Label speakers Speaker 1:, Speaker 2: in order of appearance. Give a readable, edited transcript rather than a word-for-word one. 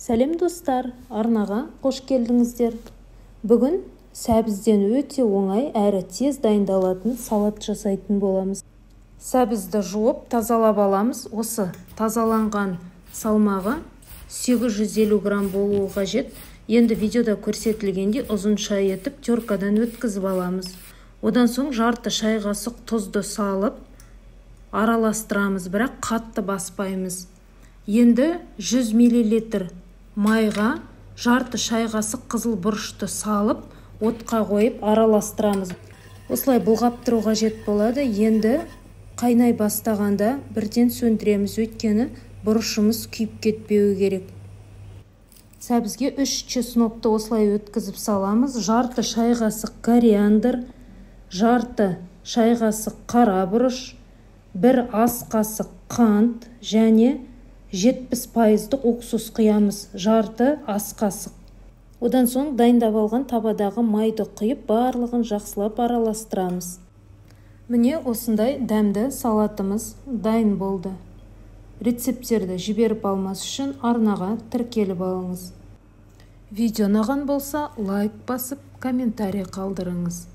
Speaker 1: Сәлем, достар! Арнаға қош келдіңіздер! Бүгін сәбізден өте оңай әрі тез дайындалатын салат жасайтын боламыз. Сәбізді жуып, тазалап аламыз. Осы тазаланған салмағы 850 грамм болуы қажет. Енді видеода көрсетілгендей ұзынша етіп теркадан өткізіп аламыз. Одан соң жарты шай қасық тұзды салып араластырамыз, бірақ қатты баспаймыз. Енді 100 миллилитр майға жарты шай қасық қызыл бұрышты салып, отқа қойып араластырамыз. Осылай бұлғап тұру қажет болады. Енді қайнай бастағанда бірден сөндіреміз, өйткені бұрышымыз күйіп кетпеуі керек. Сәбізге 3 чеснокты осылай өткізіп саламыз, жарты шай қасық кориандр, жарты шай қасық қара бұрыш, 1 ас қасық қант және 70%-дық уксус құямыз, жарты ас қасық. Одан соң дайындап алған табадағы майды құйып, барлығын жақсылап араластырамыз. Міне, осындай дәмді салатымыз дайын болды. Рецепттерді жіберіп алмас үшін арнаға тіркеліп алыңыз. Видео ұнаған болса, лайк басып, комментарий қалдырыңыз.